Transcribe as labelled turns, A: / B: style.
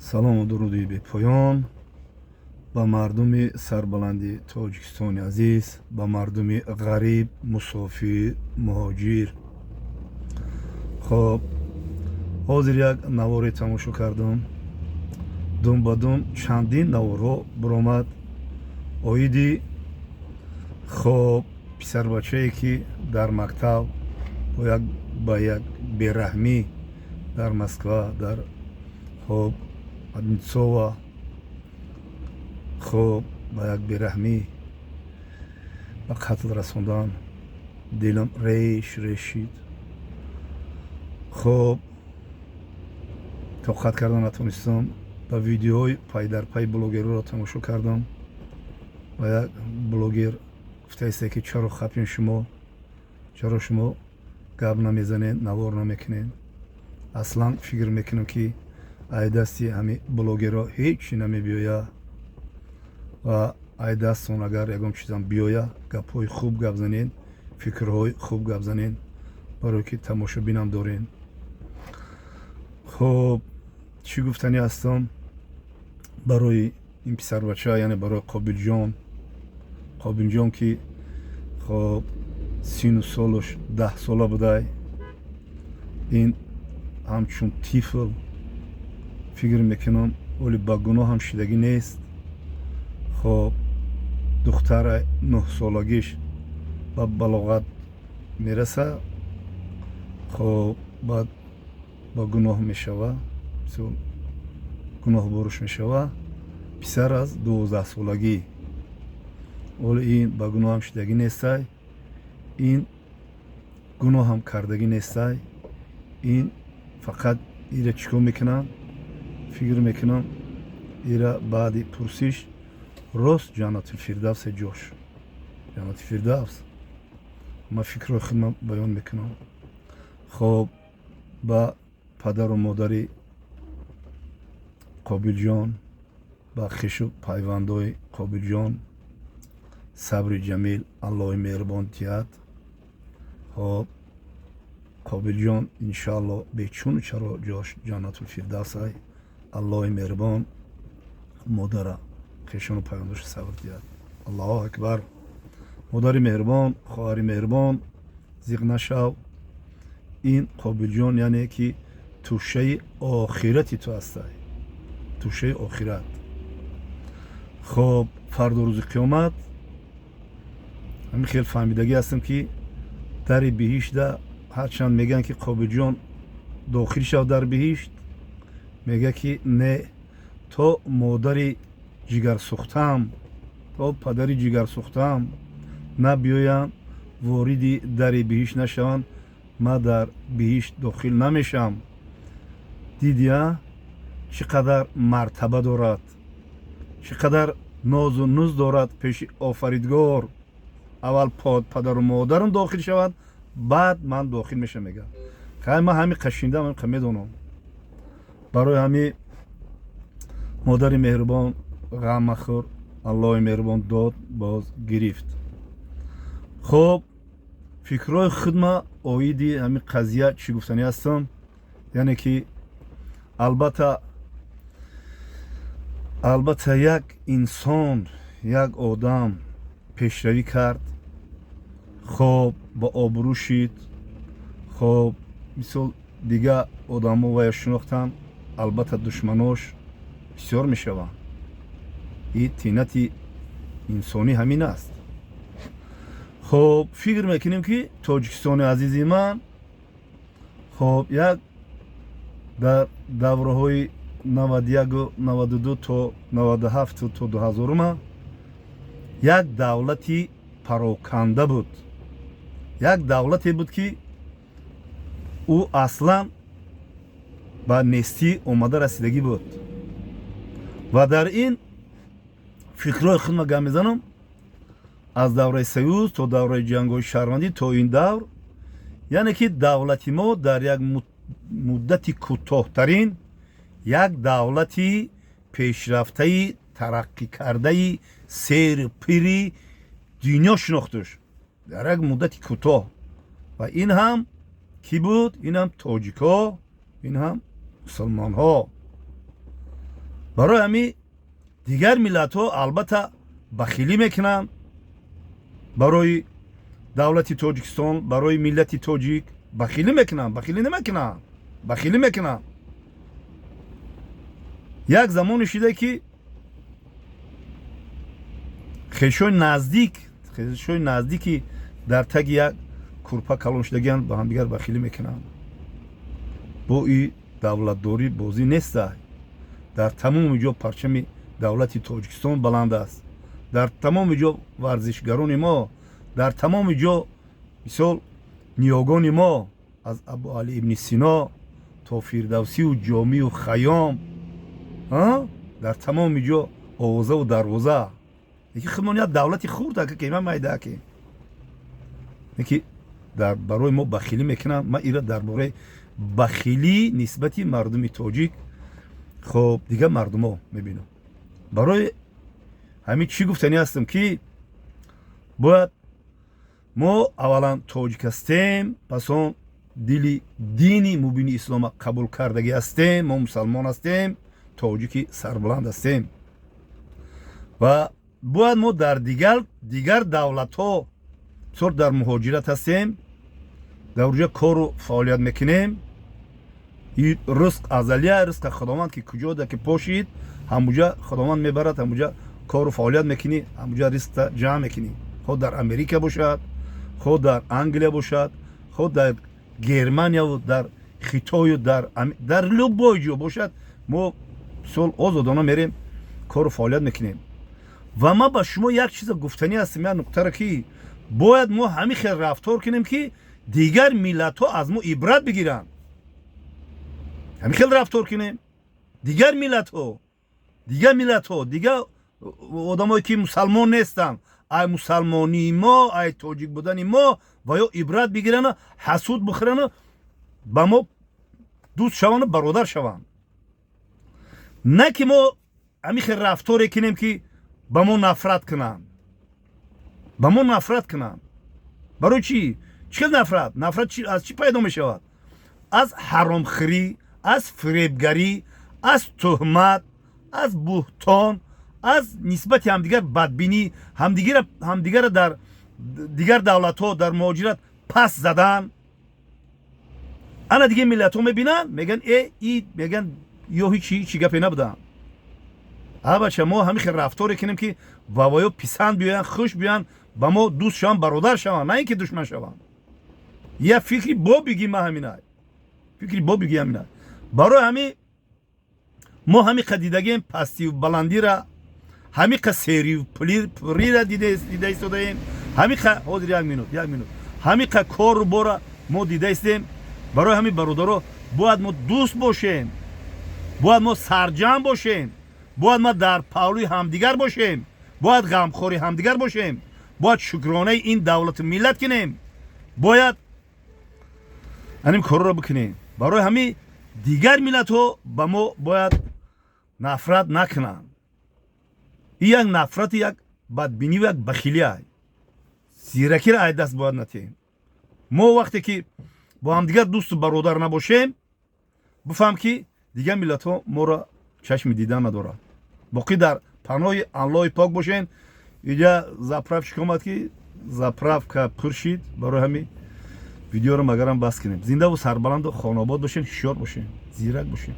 A: Салому дуруди бепоён ба мардуми сарбаланди Тоҷикистони азиз, ба мардуми ғариб, мусофир, муҳоҷир. Хоб, ҳозир як наворе тамошо кардам. Дум ба дум чандин наворҳо биромад оиди, хоб, писарбачае, ки дар мактаб бо як ба як бераҳмӣ дар Москва, дар, хоб, Одинцово, хоб, ба як бераҳмӣ ба қатл расондан. Дилам реш решид. Хоб, тоқат карда натонистам ва видеоҳои пайдарпай блогерро тамошо кардам ва як блогер гуфтааст, ки чаро хапин шумо, чаро шумо гап намезанед, навор намекунед? Аслан фикр мекунам, ки ай дасти ҳами блогерро ҳеҷ чи намебиёя ва ай дастон агар ягон чизам биёя, гапҳои хуб гап занед, фикрҳои хуб гап занед, барое ки тамошобинам дорем. Хоб, чӣ гуфтанӣ ҳастам барои ин писарбача, яъне барои Қобилҷон. Қобилҷон, ки, хоб, сину солаш 10 сола будай, ин ҳамчун тифл фикр мекунам, оли ба гуноҳам шидагӣ нест. Хоб, духтара 9 солагиш ба балоғат мераса, хоб, баъд ба гуноҳ мешава, гуноҳборуш мешава. Писар аз 12 солагӣ, оли ин ба гуноҳам шидагӣ нестай, ин гуноҳам кардагӣ нестай. Ин фақат ира чӣ кор мекунам, фикр мекунам, ира баъди пурсиш рост Ҷаннатулфирдавсе, ҷош Ҷаннати Фирдавс. Ман фикрҳои худам баён мекунам. Хоб, ба падару модари Қобилҷон, ба хешу пайвандои Қобилҷон сабри ҷамил Аллоҳи меҳрубон диҳад. Хоб, Қобилҷон, иншоалло, бечуну чаро ҷош Ҷаннатулфирдавсай. Аллоҳи меҳрубон модара, хешону пайвандоша сабр диҳад. Аллоҳу акбар! Модари меҳрубон, хоҳари меҳрубон, зиқ нашав. Ин Қобилҷон, яъне ки тӯшаи охирати ту ҳастай, тӯшаи охират. Хоб, фардо рӯзи қиёмат ҳамин хел фаҳмидагӣ ҳастам, ки дари биҳишта ҳарчанд мегӯянд, ки «Қобилҷон, дохил шав дар биҳишт», мегӯяд, ки не, то модари ҷигарсӯхтаам, то падари ҷигарсӯхтаам набиёянд, вориди дари биҳишт нашаванд, ман дар биҳишт дохил намешавам. Дидия, чӣ қадар мартаба дорад, чӣ қадар нозу нуз дорад пеши Офаридгор. Аввал падару модарам дохил шавад, баъд ман дохил мешавам, мегӯяд. Хай, ман ҳами қашиндам, ҳами медонам. Барои ҳами, модари меҳрубон, ғам махӯр, Аллоҳи меҳрубон дод, боз гирифт. Хоб, фикрҳои худма оиди ҳамин қазия чӣ гуфтанӣ ҳастам? Яъне ки албатта, як инсон, як одам пешравӣ кард, хоб, ба обрӯ шид, хоб, мисол, дига одамо вая шинохтанд, албатта, душманош бисёр мешаванд. И тинати инсонӣ ҳамин аст. Хоб, фикр мекунем, ки Тоҷикистони азизи ман, хоб, як дар давраҳои 91-у 92 то 97-у то 2000-ума як давлати пароканда буд, як давлате буд, ки ӯ аслан ба нестӣ омада расидагӣ буд. Ва дар ин фикрҳои худма гап мезанам, аз давраи Союз то давраи ҷангҳои шаҳрвандӣ то ин давр, яъне ки давлати мо дар як муддати кӯтоҳтарин як давлати пешрафтаи, тараққӣ кардаи, сери пири дунё шинохтуш дар як муддати кӯтоҳ. Ва ин ҳам кӣ буд? Ин ҳам тоҷикҳо, ин ҳам мусулмонҳо. Барои ҳамин дигар миллатҳо албатта бахилӣ мекунанд барои давлати Тоҷикистон, барои миллати тоҷик бахилӣ мекунанд. Бахилӣ намекунанд, бахилӣ мекунанд. Як замоне шида, ки хешои наздики дар таги як курпа калон шудагиан ба ҳамдигар бахилӣ мекунанд. Бо и давлатдорӣ бозӣ неста. Дар тамоми ҷо парчами давлати Тоҷикистон баланд аст, дар тамоми ҷо варзишгарони мо, дар тамоми ҷо, мисол, ниёгони мо, аз Абуалӣ ибни Сино то Фирдавсию Ҷомию Хайём, дар тамоми ҷо овозаву дарвоза. Яки худмон як давлати хурд ака, ки ма майдааки, ки дар барои мо бахилӣ мекунам. Ман ира дар бораи бахилӣ нисбати мардуми тоҷик, хоб, дигар мардумо мебинам. Барои ҳамин чӣ гуфтанӣ ҳастам, ки бояд мо аввалан тоҷик ҳастем, пас он дили дини мубини ислома қабул кардагӣ ҳастем. Мо мусалмон ҳастем, тоҷики сарбуланд ҳастем ва бояд мо дар дигар давлатҳо, бисёр дар муҳоҷират ҳастем, дар уҷа кору фаъолият мекунем. Ризқ азалия, ризқа Худованд ки куҷода ки пошид, ҳамуҷа Худованд мебарад, ҳамуҷа кору фаъолият мекунӣ, ҳамуҷа ризқта ҷамъ мекунӣ. Хоҳ дар Америка бошад, хоҳ дар Англия бошад, хоҳ дар Германияву дар Хитою дар любой ҷо бошад, мо мисол озодона мерем, кору фаъолият мекунем. Ва ман ба шумо як чиза гуфтанӣ ҳастам, як нуқтаро, ки бояд мо ҳамин хел рафтор кунем, ки дигар миллатҳо аз мо ибрат бигиранд. Ҳамин хел рафтор кунем, дигар миллатҳо, дигар одамое ки мусалмон нестанд, ай мусалмонии мо, ай тоҷик будани мо ва ё ибрат бигирану ҳасуд бихӯрану ба мо дӯст шаванду бародар шаванд. На ки мо ҳамин хел рафторе кунем, ки ба мо нафрат кунанд, ба мо нафрат кунанд. Барои чӣ? Чӣ хел нафрат? Нафрат аз чӣ пайдо мешавад? Аз ҳаромхӯрӣ, аз фиребгарӣ, аз туҳмат, аз буҳтон, аз нисбати ҳамдигар бадбинӣ, ҳамдигарро дар дигар давлатҳо, дар муҳоҷират пас задан. Ана дигар миллатҳо мебинанд, мегӯянд: «Э, и», мегӯянд, ё ҳичи гапе набудам. А бача, мо ҳамин хел рафторе кунем, ки ба воё писанд биёянд, хуш биёянд, ба мо дӯст шаванд, бародар шаванд, на ин ки душман шаванд. Я фикри бобиги ма ҳамина, фикри бобиги ҳамина. Барои ҳамин мо ҳамиқа дидагем пастию баландира, ҳамиқа серию пурира дида истодаем, ҳамиқа, ҳозир, як минут, як минут, ҳамиқа кору бора мо дида истем. Барои ҳамин, бародаро, бояд мо дӯст бошем, бояд мо сарҷамъ бошем, бояд мо дар паҳлӯи ҳамдигар бошем, бояд ғамхори ҳамдигар бошем, бояд шукронаи ин давлату миллат кунем, бояд ҳамин корро бикунем. Барои ҳамин дигар миллатҳо ба мо бояд нафрат накунанд. Ин як нафрати, як бадбинию як бахилия. Зиракиро ай даст бояд натиҳем. Мо вақте ки бо ҳамдигар дӯсту бародар набошем, бифаҳм, ки дигар миллатҳо моро чашми дидан надорад. Боқӣ дар паноҳи Аллоҳи пок бошен. Иҷа заправщик омад, ки заправка пур шид. Барои ҳамин видеоро магарам бас кунем. Зиндаву сарбаланду хонобод бошен, ҳушёр бошен, зирак бошен.